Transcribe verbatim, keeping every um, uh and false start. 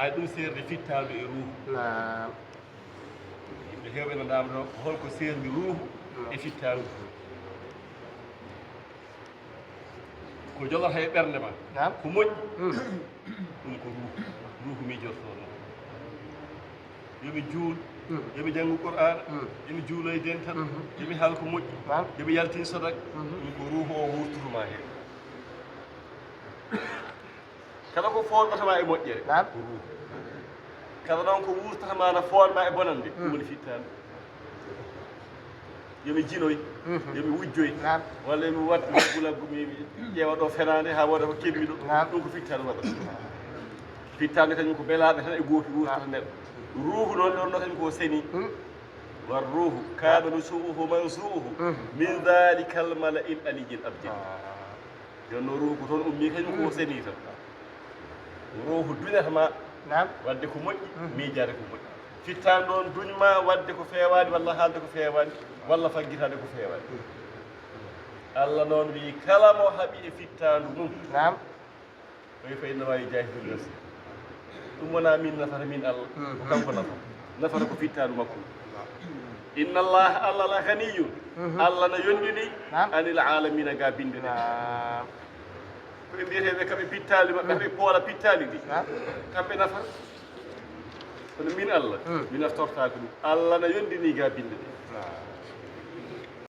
Ay ɗum seerde fittaandu e ruuhu. Naam. Yimɓe heewɓe no ndaamnoo ko holko seerndi ruuhu e fittaandu. Ko jolata e ɓernde ma. Naam. Ko moƴƴi. Mm. Ɗum ko ruuhu. Ruuhu miijortoo noon. Yo mi juul, mm, yo mi janngu Qur'aana, mm, yo mi juulo e dental, mhm, yo mi haal ko moƴƴi, naam, yo mi yaltin sodak. Mhm. Ɗum ko ruuhu o wurtotoo ma heen. Kala ko foornata ma e moƴƴere, naam, ko ruuhu. Kala noon ko wurtata ma na foorna e bonande, mm, ɗum woni fittaandu. Yo mi jinoy, mhm, yo mi wujjoy, naam, walla yo mi waɗ laggu laggu, mi, mi ƴeewa ɗo fenaande haa wooda ko keɓmi ɗo. Naam. Ɗum ko fittaandu waɗata. Fittaandu kañum ko belaaɗo tan e goopi wurtata, naam, neɗɗo. Ruuhu noon, noon no kañum ko seni. Mm. War ruuhu kaana, naam, nusuuhu mansuuhu, mhm, min daalikal mala'il aliyyil abjad. Ah. Jooni noon ruuhu ko toon ummii, kañum ko, mhm, seni tan. Ruuhu duñata ma, naam, waɗde ko moƴƴi, mhm, miijaade ko moƴƴi. Fittaandu noon duñ ma waɗde ko feewaani, walla haalde ko feewaani, walla faggitaade ko feewaani. Mhm. Allah noon wiyi, kala mo haɓi e fittaandu mum, naam, o wiyi, fa innama yujaahidu li nafsi. Ɗum wonaa min nafata, min Allah. Mhm. Ko kanko nafata. Nafata ko fittaandu makko. Inna Allah, Allah la ganiyun. Mhm. Allah na yonɗini, naam, anil alamina, ga binde ɗe. Naam. Ko ɓe mbiyeteeɓe kamɓe pittaali maɓɓe, naam, ɓe poola pittaali ɗi. Naam. Kamɓe nafata. Kono min Allah, mm, mi naftortaako ɗum. Allah na yonɗini ga binde ɗe. Naam.